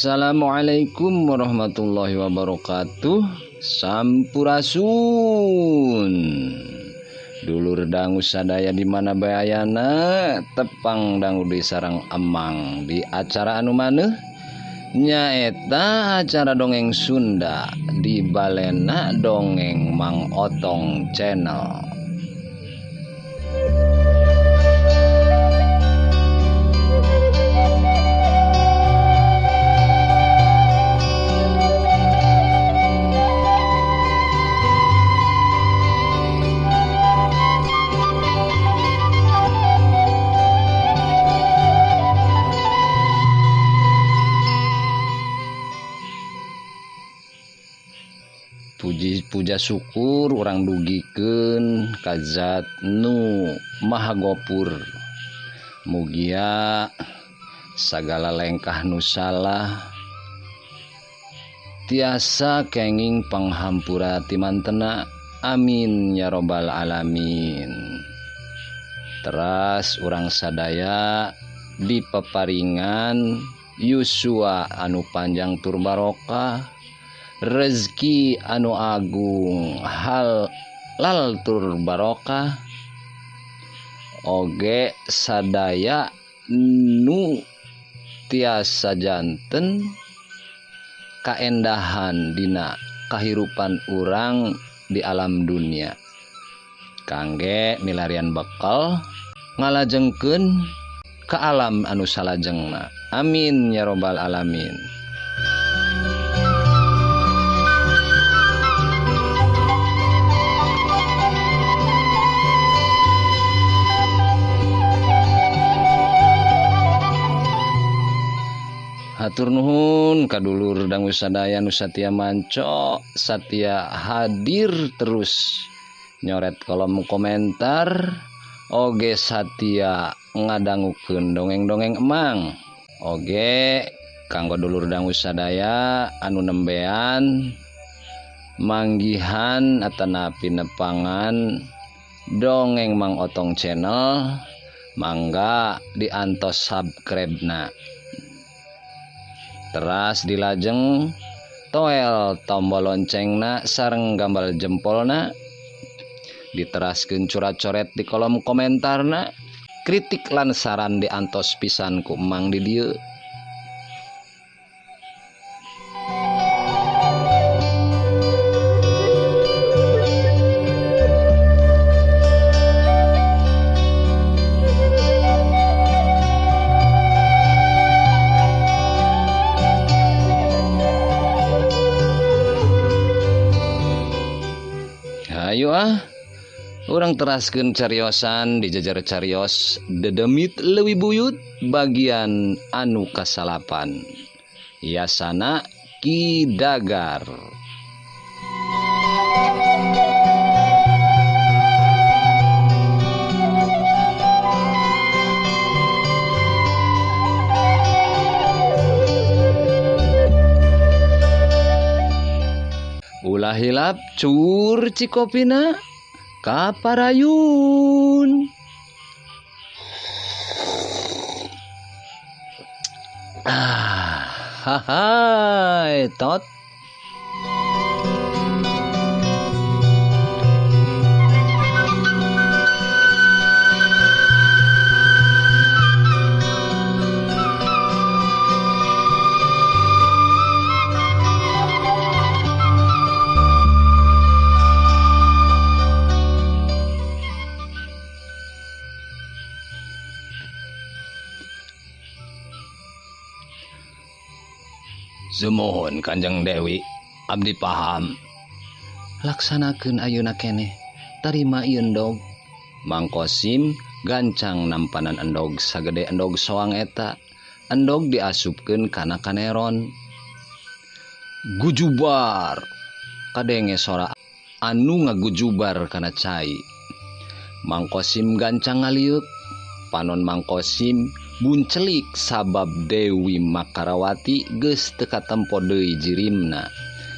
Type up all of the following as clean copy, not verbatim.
Assalamualaikum warahmatullahi wabarakatuh. Sampurasun. Dulur dangu sadaya di mana bae ayana, tepang dangu di sarang emang di acara anu maneuh nyaeta acara dongeng Sunda di Balena Dongeng Mang Otong Channel. Puji puja syukur urang dugikeun ka zat nu Maha Gopur. Mugia sagala lengkah nu salah tiasa kenging panghampura ti mantena. Amin ya robbal alamin. Teras urang sadaya di peparingan yuswa anu panjang tur barokah, rezeki anu agung halal tur barokah, oge sadaya nu tiasa janten kaendahan dina kahirupan urang di alam dunia, kangge milarian bekal ngalajengkeun ka alam anu salajengna. Amin ya robbal alamin. Hatur nuhun kadulur dangu sadaya nu satia manco, satia hadir terus nyoret kolom komentar, oge satia ngadangukeun dongeng-dongeng emang. Oge kanggo dulur dangu sadaya anu nembean manggihan atanapi nepangan dongeng Mang Otong Channel, mangga diantos subscribe-na. Teras dilajeng toel tombol loncengna sareng gambal jempolna, diteraskeun curat-coret di kolom komentarna, kritik lan saran diantos pisan ku emang di dieu. Ayo ah, urang teraskeun cariosan di jajar carios dedemit leuwih buyut bagian anu kasalapan. Yasana Ki Dagar. Ulah hilap cur cikopina kaparayun. Ah, hai tot. Sumuhun Kanjeng Dewi, abdi paham. Laksanakeun ayeuna keneh, tarima ieu endog. Mang Kosim gancang nampanan endog sagede endog soang eta. Endog diasupkeun kana kaneron. Gujubar, kadenge sora anu ngagujubar kana cai. Mang Kosim gancang ngaliuk, panon Mang Kosim buncelik sabab Dewi Makarawati geus teu katempo deui jirimna.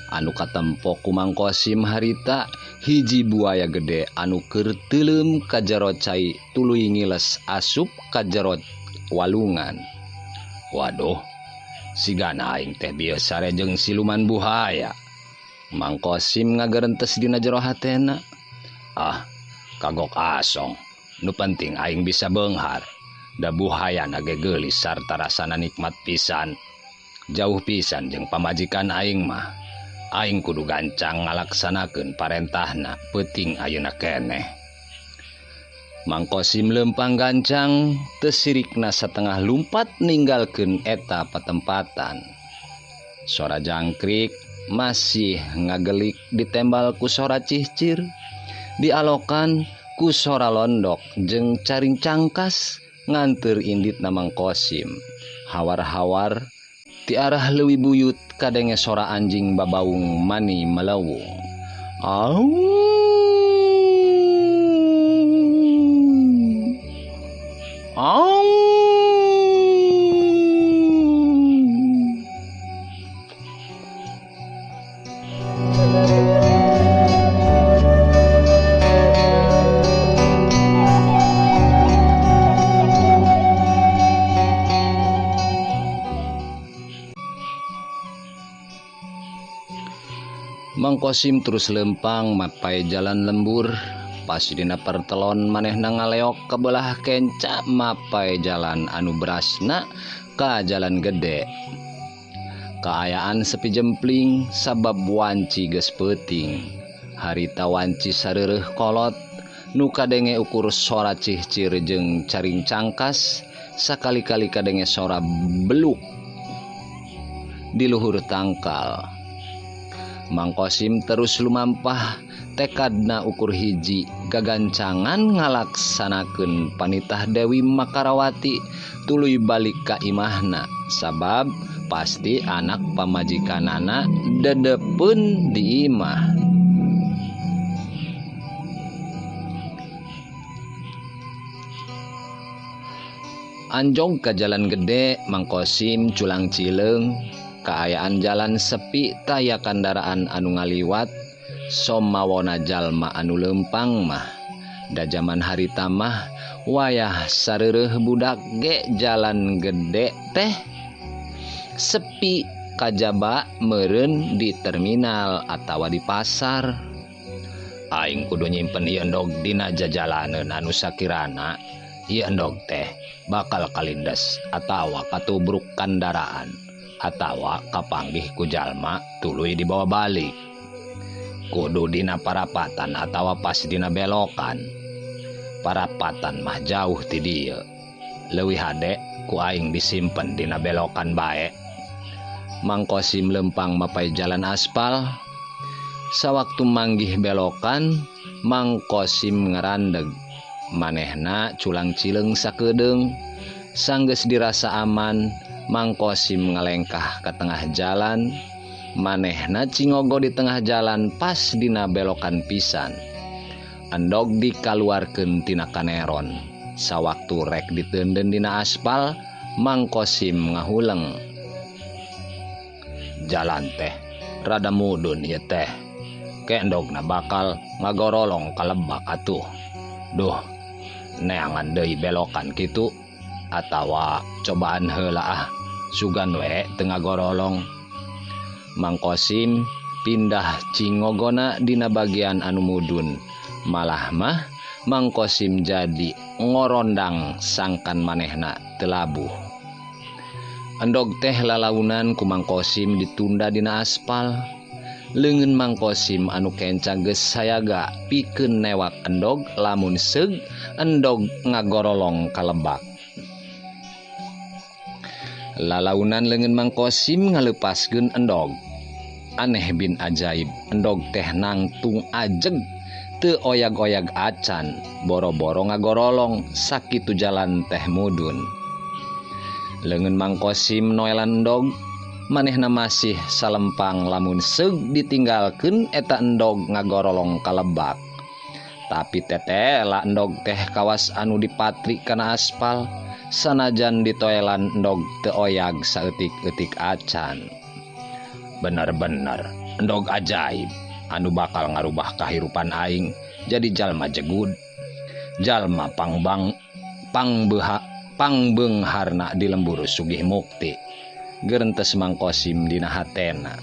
Anu katempo ku Mang Kosim harita hiji buaya gede anu keur teuleum ka jero cai tuluy ngiles asup ka jero walungan. Waduh, Sigana aing teh bieu sare jeung siluman buhaya. Mang Kosim ngagerentes dina jero hatena. Ah, kagok asong. Nu penting aing bisa beunghar. Da buhayana ge geulis sarta rasana nikmat pisan. Jauh pisan jeung pamajikan aing mah. Aing kudu gancang ngalaksanakeun parentahna peuting ayeuna keneh. Mang Kosim leumpang gancang teu sirikna satengah lumpat ninggalkeun eta patempatan. Sora jangkrik masih ngagelik ditembal ku sora cihcir, dialokan ku sora londok jeung caring cangkas nganteur inditna Mang Kosim. Hawar-hawar ti arah leuwi buyut kadenge sora anjing babaung mani melewung. Au. Au. Mang Kosim terus lempang mapai jalan lembur. Pas dina pertelon manehna ngaleok ke belah kenca mapai jalan anu berasna ka jalan gede. Kaayaan sepi jempling sabab wanci geus peuting. Harita wanci sareureuh kolot nu kadenge ukur sora cihcir jeung caring cangkas, sakali-kali kadenge sora beluk di luhur tangkal. Mang Kosim terus lumampah tekadna ukur hiji gagancangan ngalaksanakeun panitah Dewi Makarawati tuluy balik ka imahna sabab pasti anak pamajikanana dedepeun di imah. Anjong ka jalan gede Mang Kosim culang cileung. Kaayaan jalan sepi taya kandaraan anu ngaliwat somawona jalma anu lempang mah. Da jaman harita mah wayah sareureuh budak ge jalan gede teh sepi kajaba meureun di terminal atawa di pasar. Aing kudu nyimpen ieu endog dina jajalaneun anu sakirana ieu endog teh bakal kalindes atawa katubruk kandaraan atawa kapanggih ku jalma tuluy dibawa balik. Kudu dina parapatan atawa pas dina belokan. Parapatan mah jauh ti dieu. Leuwih hade ku aing disimpen dina belokan bae. Mang Kosim lempang mapai jalan aspal. Sawaktu manggih belokan, Mang Kosim ngerandeg. Manehna culang cileung sakedeung. Sanggeus dirasa aman, Mang Kosim ngalengkah ke tengah jalan. Manehna cingogo di tengah jalan pas dina belokan pisan. Endog dikaluarkeun tina kaneron. Sawaktu rek diteunden dina aspal, Mang Kosim ngahuleng. Jalan teh rada mudun ieu teh. Ke endogna bakal ngagorolong ka lebak atuh. Duh, neangan deui belokan kitu atawa cobaan heula ah, sugan we teu ngagorolong. Mang Kosim pindah cingogona dina bagian anu mudun. Malah mah Mang Kosim jadi ngorondang sangkan manehna teu labuh. Endog teh lalaunan ku Mang Kosim ditunda dina aspal. Leungeun Mang Kosim anu kenca geus sayaga pikeun newak endog lamun seug endog ngagorolong ka lebak. Lalaunan leungeun Mang Kosim ngaleupaskeun endog. Aneh bin ajaib, endog teh nangtung ajeg teu oyag-oyag acan, boro-boro ngagorolong sakitu jalan teh mudun. Leungeun Mang Kosim noelan endog, manehna masih salempang lamun seug ditinggalkeun eta endog ngagorolong ka lebak. Tapi tetela endog teh kawas anu dipatri kana aspal, sanajan ditoelan endog teu oyag saeutik-eutik acan. Bener-bener endog ajaib anu bakal ngarubah kahirupan aing jadi jalma jegud, jalma pangbeungharna di lembur Sugih Mukti. Gerentes Mang Kosim dina hatena.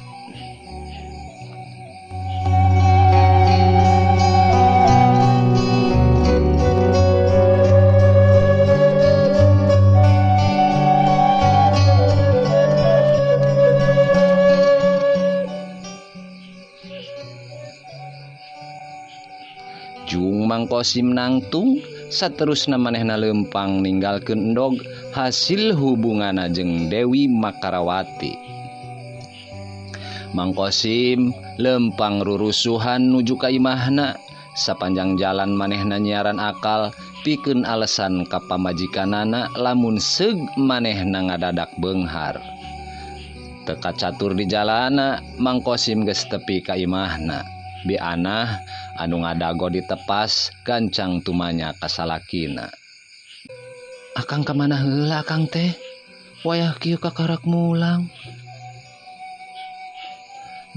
Jung Mang Kosim nangtung saterusna manehna leumpang ninggalkeun endog hasil hubunganna jeung Dewi Makarawati. Mang Kosim lempang rurusuhan nuju ka imahna. Sapanjang jalan manehna nyiaran akal pikeun alasan ka pamajikanana lamun seug manehna ngadadak beunghar. Teu kacatur di jalana Mang Kosim geus tepi ka imahna. Bianah anu ngadago ditepas gancang tumanya kasalakina. Akang ka mana heula akang teh? Wayah kieu kakarak mulang.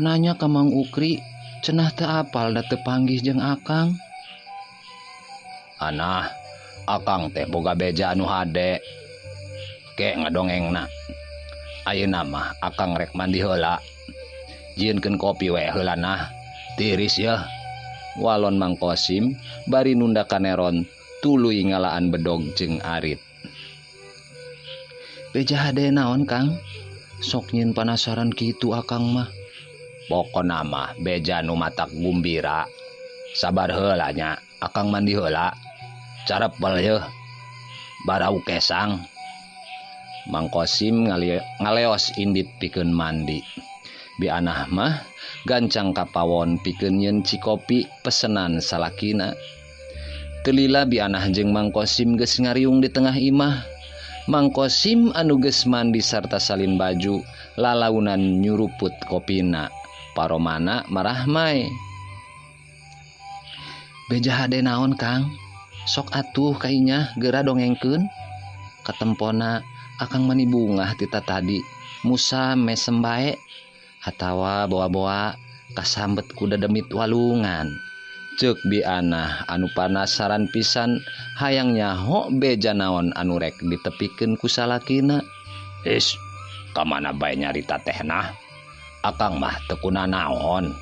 Nanya ka Mang Ukri, cenah teu apal da teu panggih jeung akang. Anah, akang teh boga beja anu hade. Ke ngadongengna. Ayeuna mah akang rek mandi heula. Jieunkeun kopi we heula nah. Tiris yeuh. Walon Mang Kosim bari nunda kaneron tuluy ngalaan bedog jeung arit. Beja hade naon Kang? Sok nyieun panasaran kitu akang mah. Pokona mah beja nu matak gumbira. Sabar heula nya, akang mandi heula. Carepel yeuh. Barau kesang. Mang Kosim ngaleos indit pikeun mandi. Bianah mah gancang kapawon pikeun nyeun cikopi pesenan salakina. Teu lila Bianah jeung Mang Kosim geus ngariung di tengah imah. Mang Kosim anu geus mandi sarta salin baju lalaunan nyuruput kopina. Paromana marahmai. Beja hade naon Kang? Sok atuh kainya geura dongengkeun. Katempona akang mani bungah tita tadi. Musa mesem bae atawa bawa-bawa kasambet kuda demit walungan. Ceuk Bianah anu panasaran pisan hayang nyaho beja naon anu rek ditepikeun ku salakina. Is, ka mana bae nyarita teh nah? Akang mah teu kunanaon.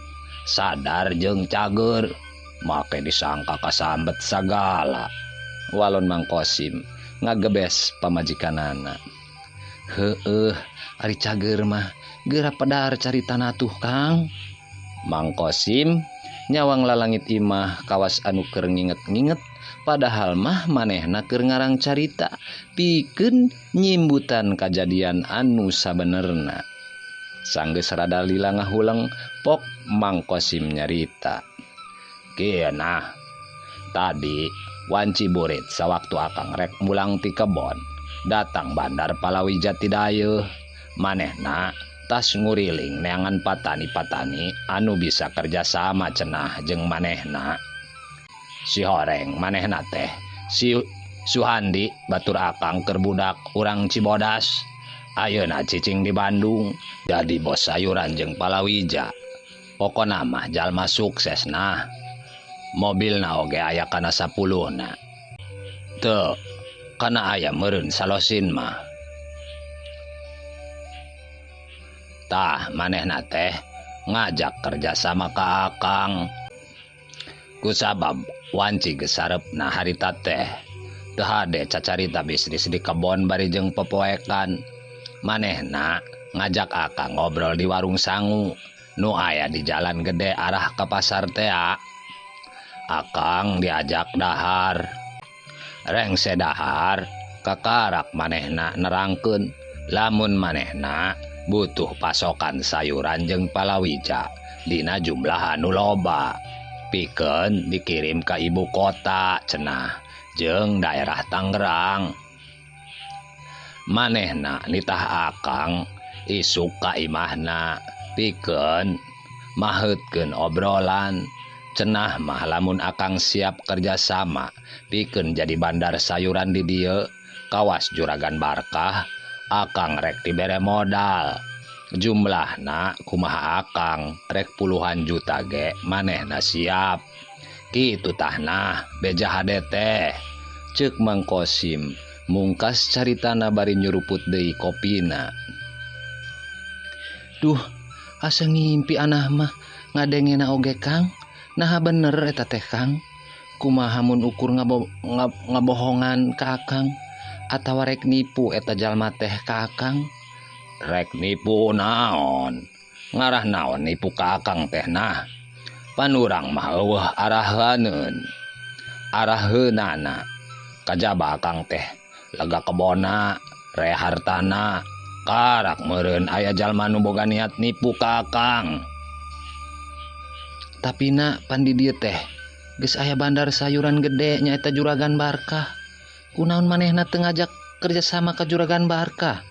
Sadar jeung cager, make disangka kasambet sagala. Walon Mang Kosim ngagebes pamajikanana. Heueuh, ari cager mah geura pedar caritana tuh Kang. Mang Kosim nyawang lalangit imah kawas anu keur nginget-nginget padahal mah manehna keur ngarang carita pikeun nyimbutan kajadian anu sabenerna. Sanggeus rada lila ngahuleng pok Mang Kosim nyarita. Kieu nah, tadi wanci burit sawaktu akang rek mulang ti kebon datang bandar Palawija ti dayeuh. Manehna tas nguriling neangan patani-patani anu bisa kerjasama cenah jeung manehna. Si horeng manehna teh si Suhandi batur akang keur budak urang Cibodas. Ayeuna cicing di Bandung jadi bos sayuran jeung palawija. Pokona mah jalma sukses nah. Mobilna oge aya kana 10-na. Teu kana aya meureun salosin mah. Tah manehna teh ngajak kerjasama ka akang. Kusabab wanci geus sareupna harita teh. Teu hade cacarita bisnis di kebon bari jeung popoekan. Manehna ngajak akang ngobrol di warung sangu nu aya di jalan gede arah ka pasar tea. Akang diajak dahar. Rengse dahar kakarak manehna nerangkeun lamun manehna butuh pasokan sayuran jeung palawija dina jumlah anu loba pikeun dikirim ka ibu kota cenah jeung daerah Tangerang. Manehna nitah akang isuk ka imahna pikeun maheutkeun obrolan cenah mah lamun akang siap kerjasama pikeun jadi bandar sayuran di dieu kawas Juragan Barkah akang rek dibere modal. Jumlahna kumaha akang rek puluhan juta ge manehna siap. Kitu tahna beja hade teh. Ceuk Mang Kosim mungkas caritana bari nyuruput deui kopina. Duh, asa ngimpi anah mah ngadengena oge Kang. Naha bener eta teh Kang. Kumaha mun ukur ngabohongan ka Akang atawa rek nipu eta jalma teh ka Akang? Rek nipu naon? Ngarah naon nipu ka Akang teh nah? Pan urang mah eueuh arahaneun. Araheunana kajaba Akang teh lega kebona, re hartana, karak meureun aya jalma nu boga niat nipu ka Akang. Tapi na pan di dieu teh geus aya bandar sayuran gede nyaeta Juragan Barkah. Kunaon manehna teu ngajak kerjasama ka Juragan Barkah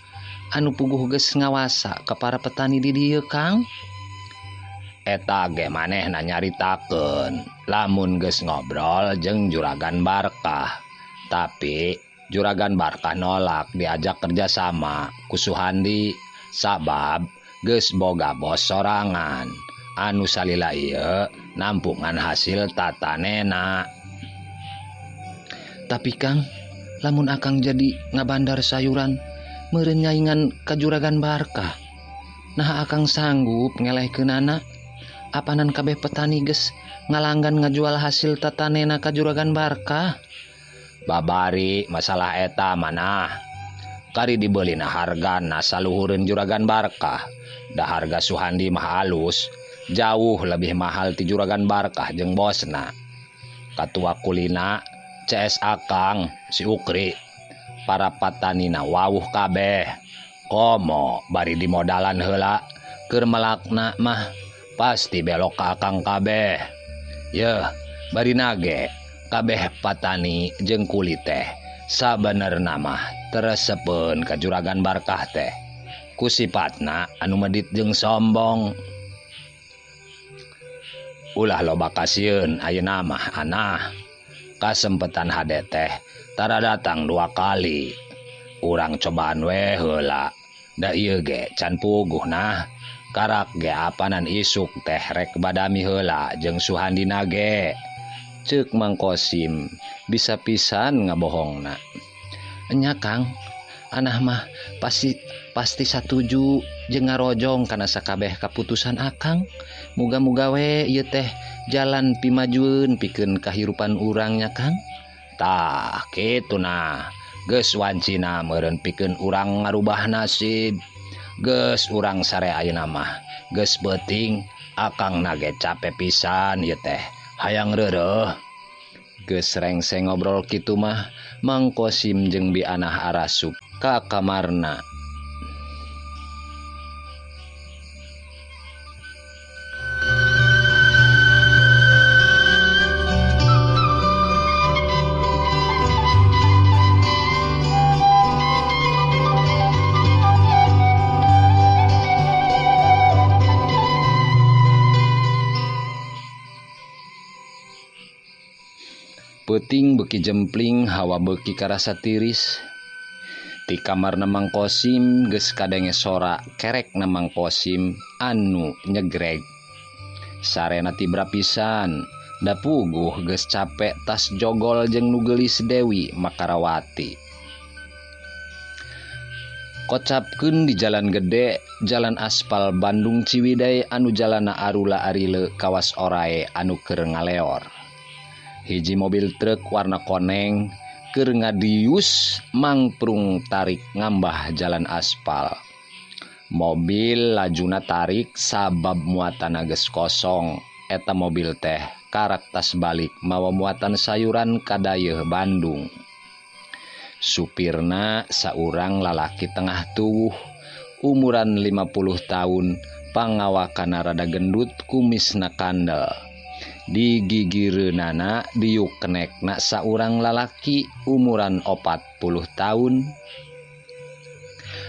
anu puguh geus ngawasa ka para petani di dieu Kang? Eta ge manehna nyaritakeun lamun geus ngobrol jeung Juragan Barkah. Tapi Juragan Barkah nolak diajak kerjasama ku Suhandi sabab geus boga bos sorangan anu salila ieu nampungan hasil tatanena. Tapi Kang, lamun Akang jadi ngabandar sayuran meureun nyaingan ka Juragan Barkah. Nah Akang sanggup ngelehkeunana? Apanan kabeh petani geus ngalanggan ngajual hasil tatanena ka Juragan Barkah? Babari masalah eta manah. Kari dibeulina hargana saluhureun Juragan Barkah. Da harga Suhandi mah alus, jauh lebih mahal ti Juragan Barkah jeung bosna. Katua kulina CS Akang si Ukri. Para patanina wawuh kabeh. Komo bari dimodalan heula keur melakna mah pasti belok ka Akang kabeh. Yeuh, bari nage kabeh patani jeung kuli teh sabenerna mah teresepeun ka Juragan Barkah teh. Ku sipatna anu medit jeung sombong. Ulah loba kasieun ayeuna mah anah. Kasempetan hade teh tara datang 2 kali. Urang cobaan we heula. Da ieu ge can puguh nah. Karak ge apanan isuk teh rek badami heula jeung Suhandi nage. Ceuk Mang Kosim bisa pisan ngabohongna. Enya Kang, anah mah pasti satuju jeung ngarojong kana sakabeh kaputusan Akang. Muga-muga we ieu teh jalan pimajueun pikeun kahirupan urang nya Kang. Tah kitu nah. Geus wancina meureun pikeun urang ngarubah nasib. Geus urang sare ayeuna mah. Geus beuting Akang nage cape pisan ieu teh. Hayang reureuh. Geus rengse ngobrol kitu mah Mang Kosim jeung Bi Anah arasup ka kamarna. Peuting beuki jempling, hawa beuki karasa tiris. Ti kamarna Mang Kosim geus kadenge sora kerekna Mang Kosim anu nyegreg. Sarena tibra pisan, da puguh geus capek tas jogol jeung nu geulis Dewi Makarawati. Kocapkeun di jalan gede, jalan aspal Bandung Ciwidey anu jalana arula arile kawas orae anu keur ngaleor. Hiji mobil truk warna koneng keur ngadius mangprung tarik ngambah jalan aspal. Mobil lajuna tarik sabab muatan geus kosong. Eta mobil teh karak tas balik mawa muatan sayuran ka dayeuh Bandung. Supirna saurang lalaki tengah tuwuh, umuran 50 tahun, pangawakana rada gendut, kumisna kandel. Di gigireunana diuk kenekna saurang lalaki umuran 40 tahun.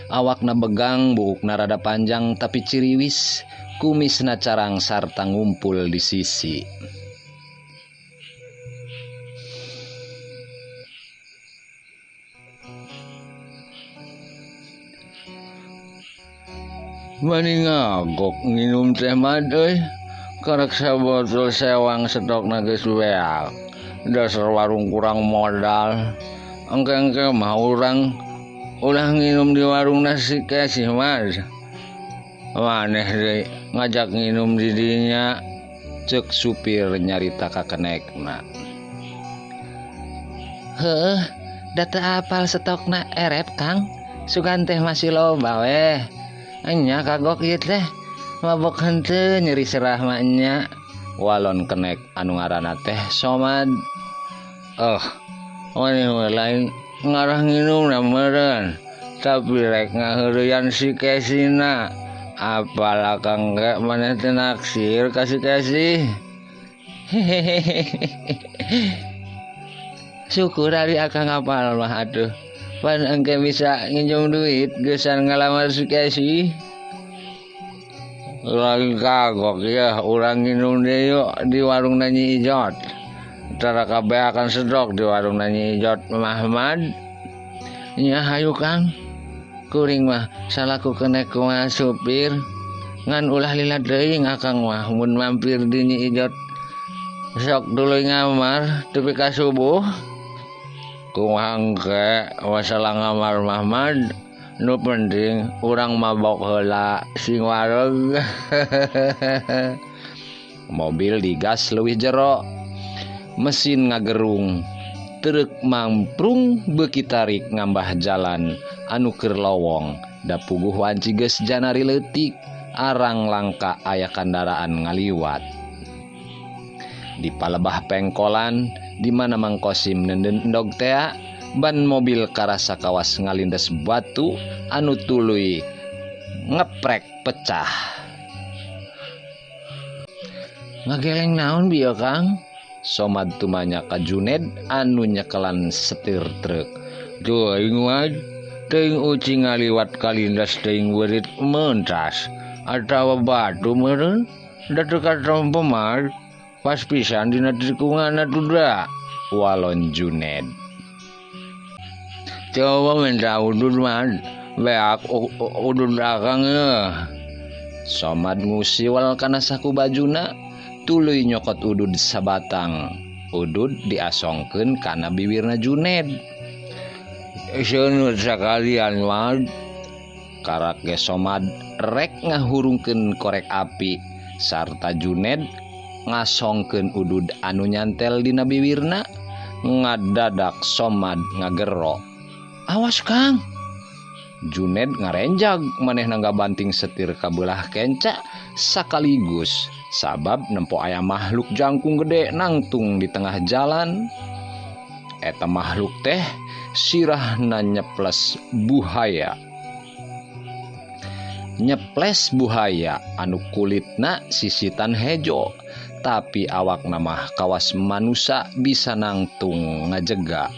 Awakna begang, buukna rada panjang tapi ciriwis, kumisna carang sarta ngumpul di sisi. Bani ngagok nginum teh mad euy. Karek sabotol sewang stokna geus beak. Dasar warung kurang modal. Engke-engke mah urang ulah nginum di warung nasi kasih mas. Maneh deui ngajak nginum di dinya. Cek supir nyarita ka kenekna. Heuh, da teu apal stokna erep Kang. Sugan teh masih loba weh. Enya kagok ieu teh. Mabok henteu nyeri serah mah nya. Walon kenek anu ngaranna teh Somad. Oh, maneh mah lain ngarah nginum na meureun. Tapi rek ngaheureyan si Kesina. Apal akang ge maneh teh naksir ka si Kesi. Syukur ari akang apal mah atuh. Pan engke bisa nginjem duit geusan ngalamar si Kesi. Lain kagok ya urang nginum deui yuk di warung Nyi Ijot. Tara kabeh akan sedok di warung Nyi Ijot Mahmad. Nya hayu Kang. Kuring mah salaku kenek kumaha supir. Ngan ulah lila teuing akang mah mun mampir di Nyi Ijot. Sok tuluy ngamar tepi ka subuh. Kumaha engke masalah ngamar Mahmad. Nu penting urang mabok heula sing wareg. Mobil digas leuwih jero. Mesin ngagerung. Truk mamprung beuki tarik ngambah jalan anu keur lowong. Da puguh wanci geus janari leutik, arang langka aya kandaraan ngaliwat. Di palebah pengkolan di mana Mang Kosim nenden endog tea, ban mobil karasa kawas ngalindes batu anu tuluy ngeprek pecah. Ngageleng naon bieu Kang? Somad tumanya ka Juned anu nyekelan setir truk. Teuing wae, teuing ucing ngaliwat kalindas teuing weurit mentas atawa batu meureun da teu katompo mah pas pisan dina tikungan atuh da. Walon Juned. Coba minta udud mah beak udud akang ye. Somad ngusiwal kana saku bajuna tuluy nyokot udud sabatang. Udud diasongkeun kana biwirna Juned. Seuneu sakalian mah. Karak ge Somad rek ngahurungkeun korek api sarta Juned ngasongkeun udud anu nyantel dina biwirna. Ngadadak Somad ngagero. Awas Kang. Juned ngarenjag manehna ngabanting setir ka beulah kenca sakaligus sabab nempo aya makhluk jangkung gede nangtung di tengah jalan. Eta makhluk teh sirahna nyeples buhaya. Nyeples buhaya anu kulitna sisitan hejo, tapi awakna mah kawas manusa bisa nangtung ngajega.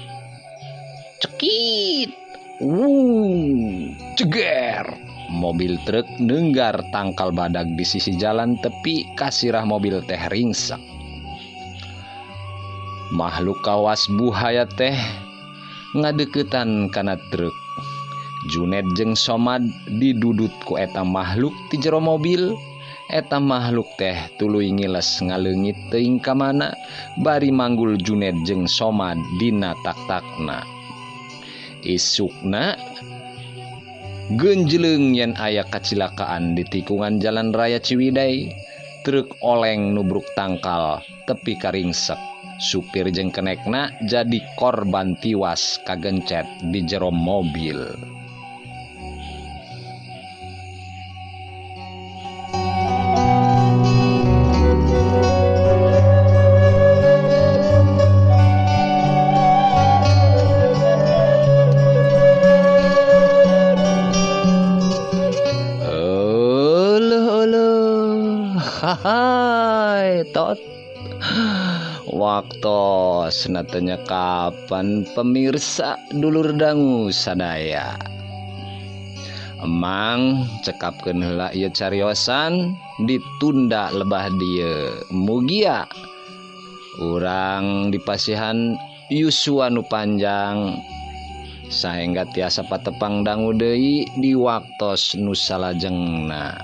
Cekit, wuh, ceger. Mobil truk nenggar tangkal badag di sisi jalan tepi kasirah mobil teh ringsek. Makhluk kawas buhaya teh ngadeukeutan kana truk. Juned jeung Somad didudut ku eta makhluk ti jero mobil. Eta makhluk teh tuluy ngiles ngaleungit teuing ka mana bari manggul Juned jeung Somad dina tak-takna. Isukna genjleung yen aya kacilakaan di tikungan jalan raya Ciwidey. Truk oleng nubruk tangkal tepi karingsek. Supir jeung kenekna jadi korban tiwas kagencet di jero mobil. Hai tot. Waktos natanya kapan pemirsa dulur dangu sadaya. Emang cekapkeun heula ieu cariosan ditunda lebah dieu. Mugia urang dipasihan yuswa nu panjang sahingga tiasa patepang dangu deui di waktos nu salajengna.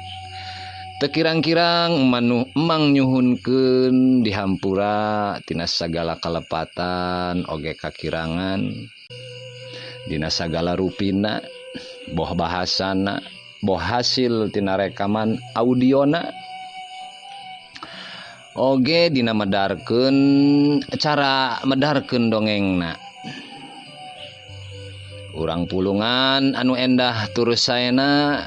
Teu kirang-kirang emang nyuhunkeun dihampura tina sagala kalepatan oge kakirangan dina sagala rupina boh bahasana Boh hasil tina rekaman audiona oge dina medarkeun cara medarkeun dongengna. Urang pulungan anu endah turus saena,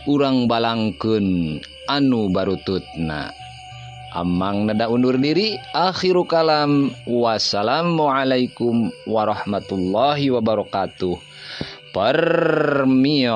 urang balangkeun anu barututna. Amang neda undur diri, akhiru kalam, wassalamualaikum warahmatullahi wabarakatuh. Permios.